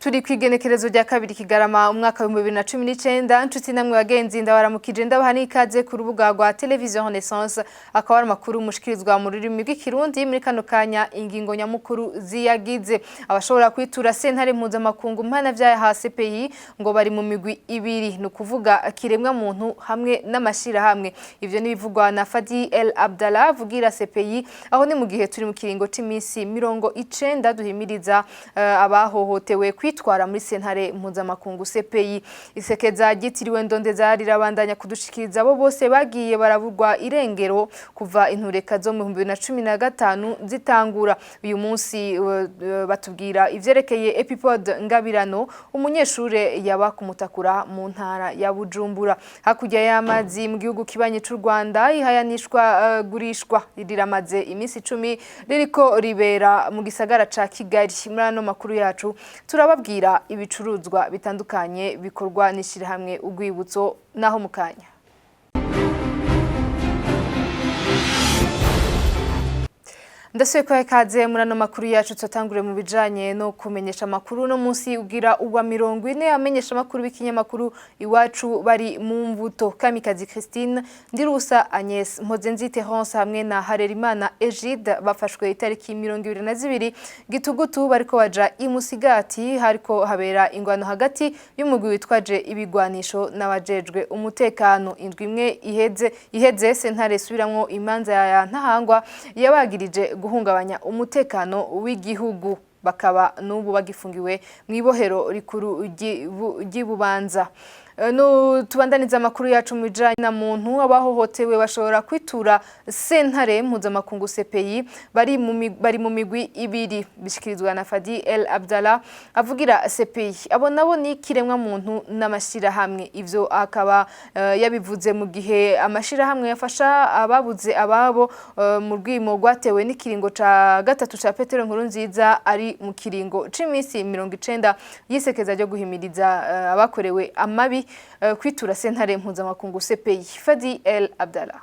Turi kw'igenekerezo rya 2 Kigarama umwaka wa 2019. Nshuti namwe bagenzi, ndabaramukije, ndabaha n'ikaze ku rubuga rwa Television Renaissance. Akaba ari amakuru mushikirizwa mu rurimi rw'Ikirundi. Muri kano kanya, ingingo nyamukuru ziyagize: abashobora kwitura Sentare Mpuzamakungu Mpanavyaha CPI ngo bari mu migwi ibiri, ni ukuvuga kiremwa muntu hamwe n'amashirahamwe. Ivyo n'ibivugwa na Fadi El Abdallah avugira CPI. Aho ni mu gihe turi mu kiringo c'imisi 90 duhimiriza abahohotewe kwitwara muri Sentare Mpuzamakungu CPI. Isekeza ryitiriwe Ndondeza rirabandanya kudushikiriza abo bose bagiye baraburwa irengero kuva intureka zo mu 2015 zitangura. Uyu munsi batubwira ivyerekeye Epipode Ngabirano, umunyeshure yaba kumutakura mu ntara ya Bujumbura. Hakurya y'amazi, mu gihugu kibanye c'u Rwanda, ihayanishwa gurishwa riramaze iminsi 10 ririko ribera mu gisagara ca Kigali. Muri ano makuru yacu turababwira ibicuruzwa bitandukanye bikorwa n'ishirahamwe Urwibutso. Naho mukanya. Ndasubiye kwa ikaze muri ano makuru yacu. Tutangure mu bijanye no kumenyesha amakuru. No munsi ugira uwa 40 amenyesha amakuru b'ikinyamakuru Iwacu bari mu mvuto. Kamikazi Christine, Ndirusa Agnes, Mpozenzi Terence hamwe na Harerimana Egide bafashwe itariki 22 Gitugutu bariko baja imusigati hariko habera ingwano hagati y'umugwi witwaje ibigwanisho n'abajejwe umutekano. Indwi imwe iheze sentare subiramwo imanza ya Ntahangwa yabagirije guhungabanya umutekano w'igihugu, bakaba n'ubu bagifungiwe mu ibohero rikuru ry'Ibubanza. No tubandaniza amakuru yacu mu bijanye na muntu. Abahohotewe bashobora kwitura Sentare Mpuzamakungu CPI bari mu migwi ibiri, bishikirizwa na Fadi El Abdallah avugira CPI. Abo nabo ni kiremwa muntu n'amashirahamwe. Ivyo akaba yabivuze mu gihe amashirahamwe yafasha ababuze ababo mu rwimo rwatewe n'ikiringo ca gatatu ca Petero Nkurunziza ari mu kiringo c'imisi 90 yisekeza ryo guhimiriza abakorewe amabi kwitura Sentare Mpuzamakungu CPI. Fadi El Abdallah.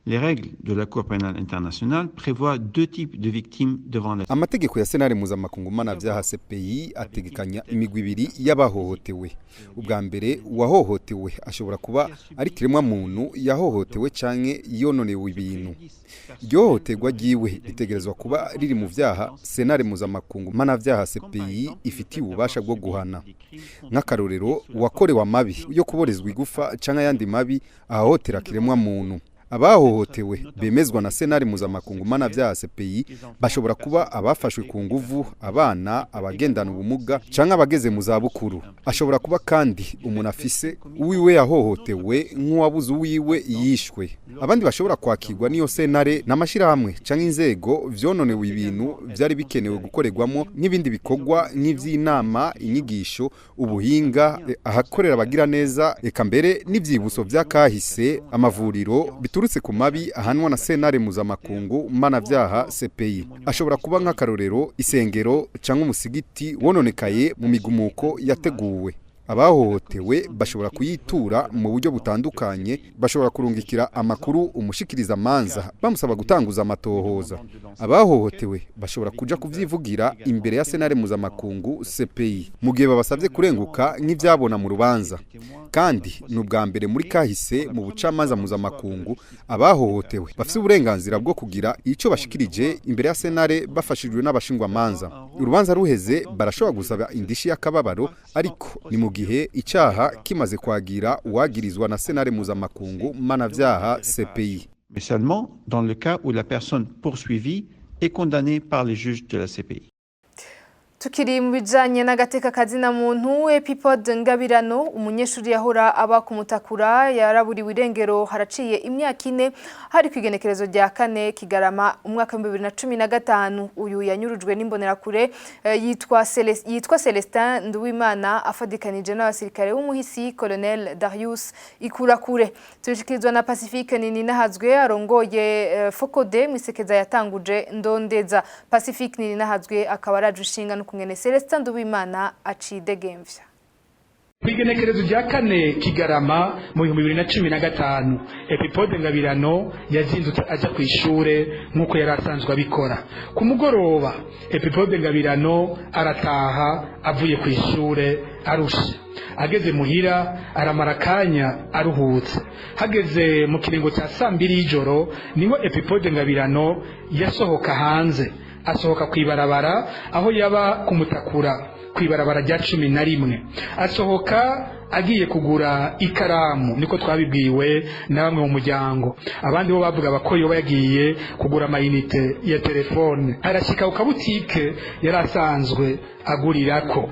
Les règles de la Cour pénale internationale prévoient deux types de victimes devant la Amategeko ya Sentare Mpuzamakungu Mpanavyaha CPI ategekanya imigwi ibiri y'abahohotewe. Ubwa mbere, uwahohotewe ashobora kuba ari kiremwa muntu yahohotewe canke yononewe ibintu. Iryo hohoterwa ryiwe ritegerezwa kuba riri mu vyaha Sentare Mpuzamakungu Mpanavyaha CPI ifitiye ububasha bwo guhana. Nk'akarorero, uwakorewe amabi yo kuborezwa igufa canke ayandi mabi ahohotera kiremwa muntu. Abahohotewe bemezwa na Sentare Mpuzamakungu Mpanavyaha CPI bashobora kuba abafashwe ku nguvu, abana, abagendana ubumuga canke abageze mu zabukuru. Ashobora kuba kandi umuntu afise uwiwe yahohotewe, nk'uwabuze uwiwe yishwe. Abandi bashobora kwakirwa n'iyo sentare n'amashirahamwe canke inzego vyononewe ibintu vyari bikenewe gukorerwamo nk'ibindi bikorwa nk'ivy'inama, inyigisho, ubuhinga, ahakorera abagira neza, eka mbere n'ivyibutso vy'akahise, amavuriro, biturutse ku mabi ahanwa na Sentare Mpuzamakungu Mpanavyaha CPI. Ashobora kuba, nk'akarorero, isengero canke umusigiti wononekaye mu migumuko yateguwe. Abahohotewe bashobora kuyitura mu buryo butandukanye. Bashobora kurungikira amakuru umushikiriza amanza bamusaba gutanguza amatohoza. Abahohotewe bashobora kuja kuvyivugira imbere ya Sentare Mpuzamakungu CPI mu gihe babasabye kurenguka nk'ivyabona mu rubanza. Kandi ni ubwa mbere muri kahise mu bucamanza mpuzamakungu abahohotewe bafise uburenganzira bwo kugira ico bashikirije imbere ya sentare bafashijwe n'abashingwamanza. Urubanza ruheze, barashobora gusaba indishi y'akababaro, ariko ni mu gihe icaha kimaze kwagira uwagirizwa na Sentare Mpuzamakungu Mpanavyaha CPI. Mais seulement dans le cas où la personne poursuivie est condamnée par les juges de la CPI. Tukiri mu bijanye n'agateka kazina muntu, Epipode Ngabirano, umunyeshuri yahora aba kumutakura, yaraburiwe irengero haraciye imyaka 4, hari kwigenekerezo rya 4 Kigarama umwaka wa 2015. Uyu yanyurujwe n'imbonerakure yitwa Celestin Nduwimana afadikanije n'abasirikare b'umuhisi Colonel Darius Ikurakure. Tubishikirizwa na Pacifique Nininahazwe arongoye Focode mwisekeza yatanguje Ndondeza. Pacifique Nininahazwe akaba araje ushinga n'ukungene Celestin Nduwimana acidegemvya. Kw'igenekerezo rya 4 Kigarama mu 2015, Epipode Ngabirano yazindutse aja ku ishure nk'uko yari asanzwe abikora. Ku mugoroba Epipode Ngabirano arataha avuye ku ishure arushe. Ageze muhira aramara akanya aruhutse. Hageze mu kiringo cya saa 2 y'ijoro niho Epipode Ngabirano yasohoka hanze, asohoka kw'ibarabara aho yaba kumutakura kw'ibarabara rya 11, asohoka agiye kugura ikaramu. Niko twabibwiwe na bamwe mu muryango. Abandi bo bavuga ko yoba yagiye kugura amayinite ya telefone. Arashyika ku kabutike yari asanzwe agurirako.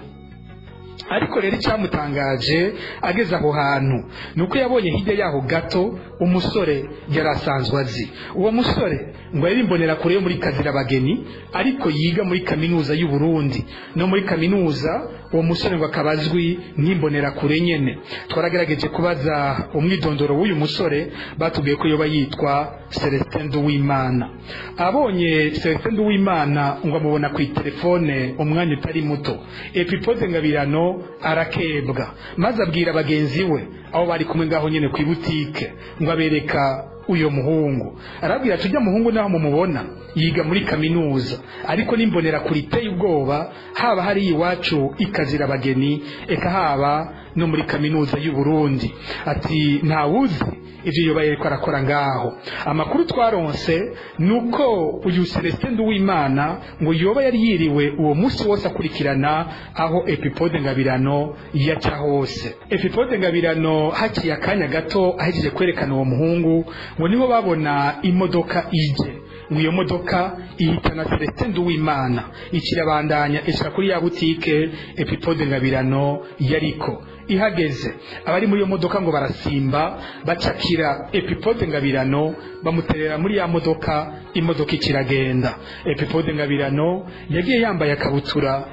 Ariko rero icyamutangaje ageze aho hantu ni uko yabonye hirya yaho gato umusore yari asanzwe azi. Uwo musore ngo yari imbonerakure yo muri Kazirabageni, ariko yiga muri Kaminuza y'u Burundi. No muri kaminuza uwo musore ngo akaba azwi nk'imbonerakure nyene. Twaragerageje kubaza umwidondoro w'uyu musore, batubwiye ko yoba yitwa Celestin Nduwimana. Abonye Celestin Nduwimana, ngo amubona ku telefone umwanya utari muto, Epipode Ngabirano arakebwa, maze abwira bagenzi we aho bari kumwe ngaho nyene ku ibutike, ngo abereka uyo muhungu, arabwira ati: "Ujya muhungu naho mumubona yiga muri kaminuza, ariko n'imbonera kuri iteye ubwoba, haba hari iwacu ikazira abageni, eka haba no muri Kaminuza y'u Burundi." Ati: "Ntawuzi ivyo yoba yariko arakora ngaho." Amakuru twaronse nuko uyu Celestin Nduwimana ngo yoba yari yiriwe uwo munsi wose akurikirana aho Epipode Ngabirano yaca hose. Epipode Ngabirano haciye akanya gato ahejeje kwerekana uwo muhungu, ngo niho babona imodoka ije. Ngo iyo modoka ihitana Celestin Nduwimana, ikirabandanya ishika kuri ya butike Epipode Ngabirano yariko. Ihageze, abari muri iyo modoka ngo barasimba, bacakira Epipode Ngabirano, bamuterera muri ya modoka, imodoka ikiragenda. Epipode Ngabirano yagiye yambaye akabutura,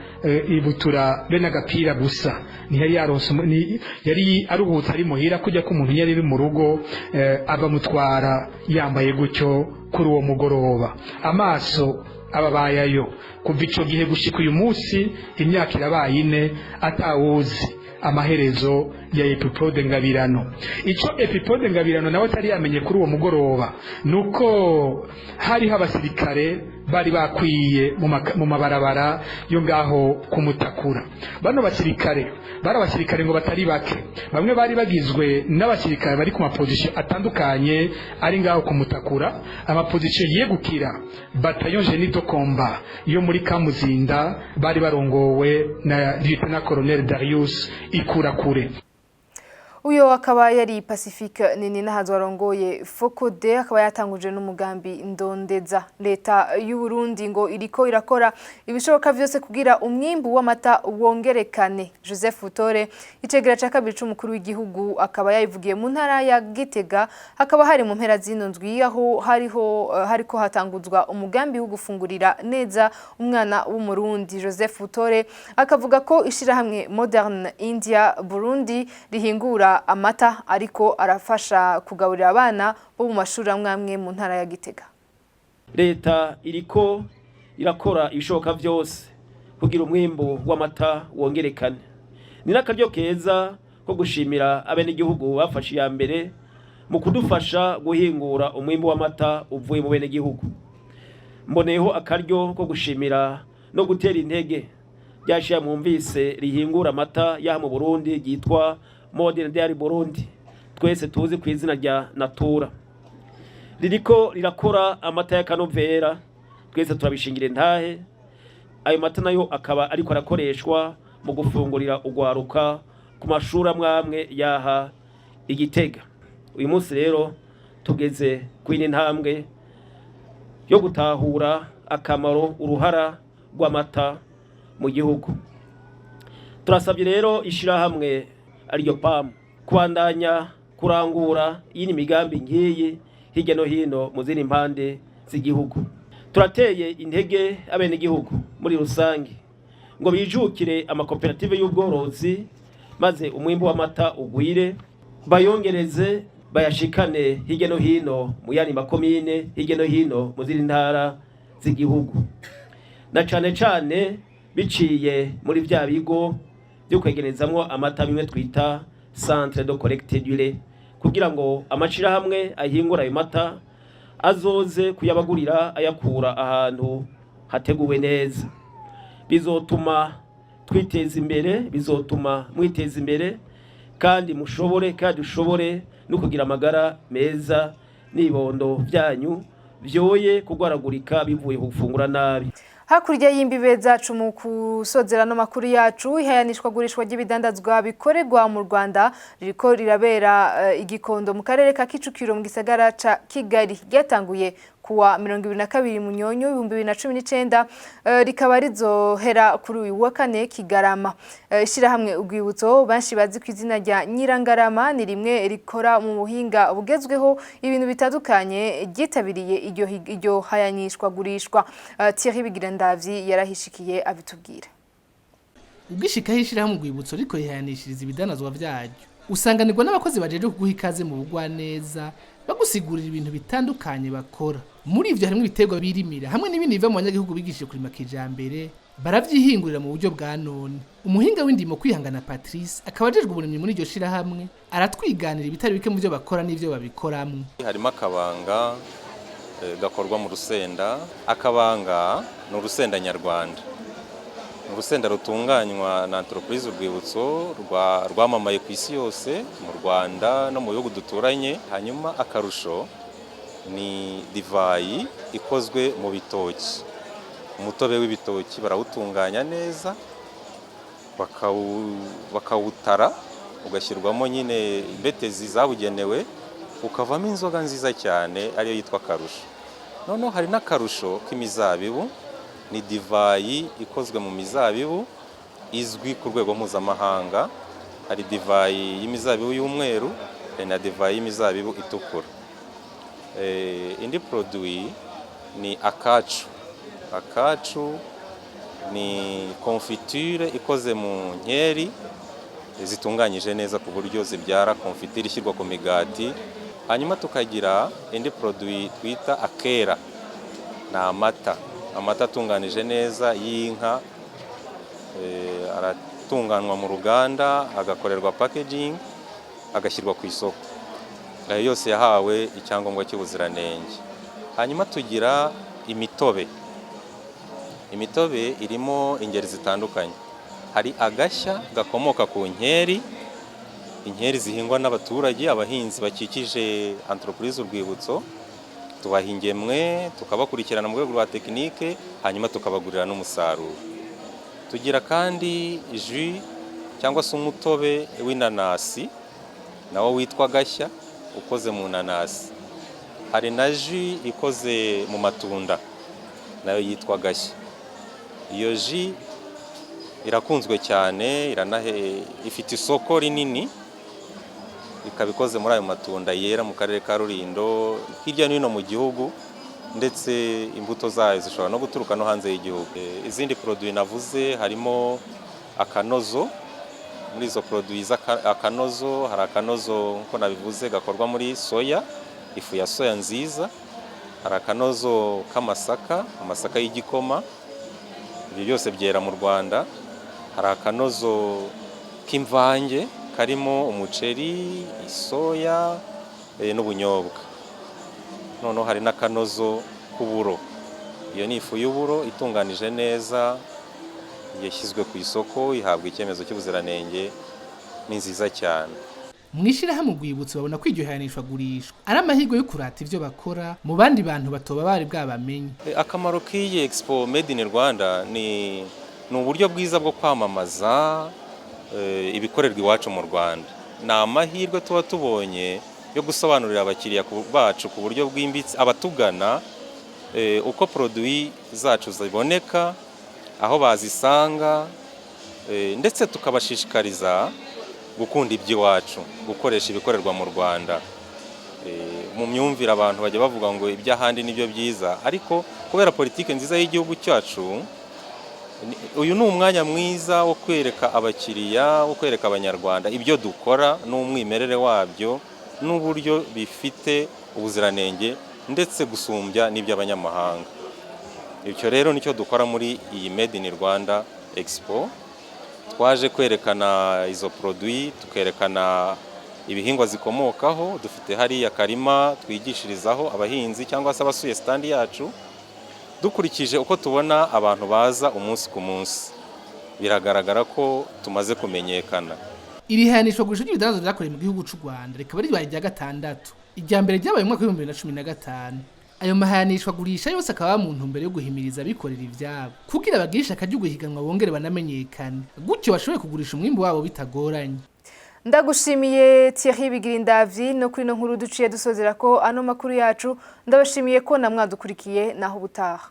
ibutura be n'agapira gusa. Ntiyari yaronse, yari aruhutse ari muhira kujya ko umuntu yari ari mu rugo. Abamutwara yambaye gutyo kuri uwo mugoroba, amaso ababayayo. Kuva ico gihe gushika uyu munsi, imyaka irabaye 4, atawuzi amaherezo ya Epipode Ngabirano. Ico Epipode Ngabirano nawe atari yamenye kuri uwo mugoroba nuko hariho abasirikare bari bakwiye mu mabarabara yo ngaho kumutakura. Bano basirikare bari abasirikare ngo batari bake. Bamwe bari bagizwe n'abasirikare bari ku mapozisiyo atandukanye ari ngaho kumutakura, amapozisiyo yegukira bataillon génie de combat yo muri Kamuzinda, bari barongowe na Lieutenant Colonel Darius Ikurakure. Uyo akaba yari Pacifique Nini Nahazo warongoye Focode, akaba yatanguje n'umugambi Ndondeza. Leta y'u Burundi ngo iriko irakora ibishoboka vyose kugira umwimbu w'amata wongerekane. Joseph Butore, icegera ca kabiri c'umukuru w'igihugu, akaba yayivugiye mu ntara ya Gitega, hakaba hari mu mpera zino ndwi, aho hariho hariko hatanguzwa umugambi wo gufungurira neza umwana w'Umurundi. Joseph Butore akavuga ko ishirahamwe Modern India Burundi rihingura amata ariko arafasha kugaburira abana bo mu mashuri amwe amwe mu ntara ya Gitega. Leta iriko irakora ibishoboka byose kugira umwimbu w'amata wongerekane. Ni n'akaryo keza ko gushimira abenegihugu bafashe iya mbere mu kudufasha guhingura umwimbu w'amata uvuye mu benegihugu. Mboneyeho akaryo ko gushimira no gutera intege ryashiya mwumvise rihingura amata yaha mu Burundi ryitwa Modern Dairy Burundi, twese tuzi ku izina rya Natura. Ririko rirakora amata y'akanovera, twese turabishingira intahe. Ayo mata nayo akaba ariko arakoreshwa mu gufungurira ugwaruka ku mashuri amwe amwe yaha Igitega. Uyu munsi rero tugeze kw'ino ntambwe yo gutahura akamaro, uruhara rw'amata mu gihugu. Turasabye rero ishirahamwe ariryo PAM kubandanya kurangura iyi migambi ngiyi hirya no hino mu zindi mpande z'igihugu. Turateye intege abenegihugu muri rusange ngo bijukire amakoperative y'ubworozi, maze umwimbu w'amata ugwire, bayongereze, bayashikane hirya no hino mu yandi makomine, hirya no hino mu zindi ntara z'igihugu, na cane cane biciye muri vya bigo. byo kwegerezamwo amata, bimwe twita centre de collecte du lait, kugira ngo amashirahamwe ahingura ayo mata azoze kuyabagurira ayakura ahantu hateguwe neza. Bizotuma twiteza imbere, bizotuma mwiteza imbere, kandi mushobore, kandi ushobore no kugira amagara meza n'ibibondo byanyu byoye kugwaragurika bivuye ku gufungura nabi. Hakurya y'imbibe zacu, mu kusozera no makuru yacu, ihayanishwa gurishwa ry'ibidandazwa bikorerwa mu Rwanda ririko rirabera igikondo mu karere ka Kicukiro mu gisagara ca Kigali. Ryatanguye kuwa 22 Munyonyo 2019, rikaba rizohera kuri uyu wa kane Kigarama. Ishirahamwe Urwibutso, benshi bazi ku izina rya Nyirangarama, ni rimwe rikora mu buhinga bugezweho ibintu bitandukanye, ryitabiriye iryo hayanishwa gurishwa. Thierry Bigirandavyi yarahishikiye abitubwira. Ugishikaho ishirahamwe Urwibutso riko rihayanishiriza ibidanazwa vyaryo, usanganirwa n'abakozi bajeje kuguha ikaze mu bugwaneza, bagusigurira ibintu bitandukanye bakora. Muri ivyo harimwo ibiterwa birimira hamwe n'ibindi biva mu banyagihugu bigishije kurima kijambere, baravyihingurira mu buryo bwa none. Umuhinga w'indimo Kwihangana Patrice, akaba ajejwe uburimyi muri iryo shirahamwe, aratwiganira ibitari bike mu vyo bakora n'ivyo babikoramwo. Harimo akabanga gakorwa mu rusenda. Akabanga ni urusenda nyarwanda, ni urusenda rutunganywa na entreprise Urwibutso, rwamamaye ku isi yose, mu Rwanda no mu bihugu duturanye. Hanyuma akarusho ni divayi ikozwe mu bitoki, umutobe w'ibitoki barawutunganya neza, bakawutara, ugashyirwamo nyine imbetezi zabugenewe, ukavamo inzoga nziza cyane ariyo yitwa akarusho. Noneho hari n'akarusho k'imizabibu, ni divayi ikozwe mu mizabibu izwi ku rwego mpuzamahanga. Hari divayi y'imizabibu y'umweru, hari na divayi y'imizabibu itukura. Indi produit ni akacu. Akacu ni confiture ikoze mu nkeri zitunganyije neza ku buryo zibyara confiture ishyirwa ku migati. Hanyuma tukagira indi produit twita akera, ni amata, amata atunganije neza y'inka, aratunganywa mu ruganda, agakorerwa packaging, agashyirwa ku isoko. Ayo yose yahawe icyangombwa cy'ubuziranenge. Hanyuma tugira imitobe. Imitobe irimo ingeri zitandukanye. Hari agashya gakomoka ku nkeri, inkeri zihingwa n'abaturage, abahinzi bakikije entreprise Urwibutso. Tubaha ingemwe, tukabakurikirana mu rwego rwa tekinike, hanyuma tukabagurira n'umusaruro. Tugira kandi jus cyangwa se umutobe w'inanasi, nawo witwa gashya, ukoze mu nanasi. Hari na jus ikoze mu matunda, nayo yitwa gashya. Iyo jus irakunzwe cyane, ifite isoko rinini, ikaba ikoze muri ayo matunda yera mu karere ka Rulindo, hirya no hino mu gihugu, ndetse imbuto zayo zishobora no guturuka no hanze y'igihugu. Izindi produit navuze harimo akanozo. Muri izo produit akanozo, hari akanozo nkuko nabivuze gakorwa muri soya, ifu ya soya nziza. Hari akanozo k'amasaka, amasaka y'igikoma, ibyo byose byera mu Rwanda. Hari akanozo k'imvange karimo umuceri, isoya n'ubunyobwa. Noneho hari n'akanozo k'uburo, iyo ni ifu y'uburo itunganije neza, yashyizwe ku isoko, ihabwa icyemezo cy'ubuziranenge, ni nziza cyane. Mu ishyirahamwe Urwibutso babona ko iryo hayanishwagurishwa ari amahirwe yo kurata ivyo bakora mu bandi bantu batoba bari bwabamenye. Akamaro k'iyi expo Made in Rwanda ni uburyo bwiza bwo kwamamaza ibikorerwa iwacu mu Rwanda. Ni amahirwe tuba tubonye yo gusobanurira abakiriya bacu ku buryo bwimbitse, abatugana, uko produit zacu ziboneka, aho bazisanga, ndetse tukabashishikariza gukunda iby'iwacu, gukoresha ibikorerwa mu Rwanda. Mu myumvire abantu bajya bavuga ngo iby'ahandi nibyo byiza, ariko kubera politiki nziza y'igihugu cyacu, uyu ni umwanya mwiza wo kwereka abakiriya, wo kwereka Abanyarwanda ibyo dukora n'umwimerere wabyo n'uburyo bifite ubuziranenge, ndetse gusumbya n'iby'abanyamahanga. Icyo rero nicyo dukora muri iyi Made in Rwanda Expo. Twaje kwerekana izo produit, tukerekana ibihingwa zikomokaho. Dufite hariya karima twigishirizaho abahinzi cyangwa se abasuye stand yacu. Dukurikije uko tubona abantu baza umunsi ku munsi, biragaragara ko tumaze kumenyekana. Iri hayanishwa gurisha ry'ibidandazwa vyakorewe mu gihugu c'u Rwanda rikaba ribaye irya gatandatu. Irya mbere ryabaye mu mwaka w'2015. Ayo mahayanishwa gurisha yose akaba mu ntumbero yo guhimiriza abikorera ivyabo kugira bagirishe akaryo guhiganwa, bongere banamenyekane, gutyo bashobore kugurisha umwimbu wabo bitagoranye. Ndagushimiye, Thierry Bigirindavyi. No kuri no nkuru duciye dusozera ko ano makuru yacu. Ndabashimiye ko namwadukurikiye. Naho ubutaha.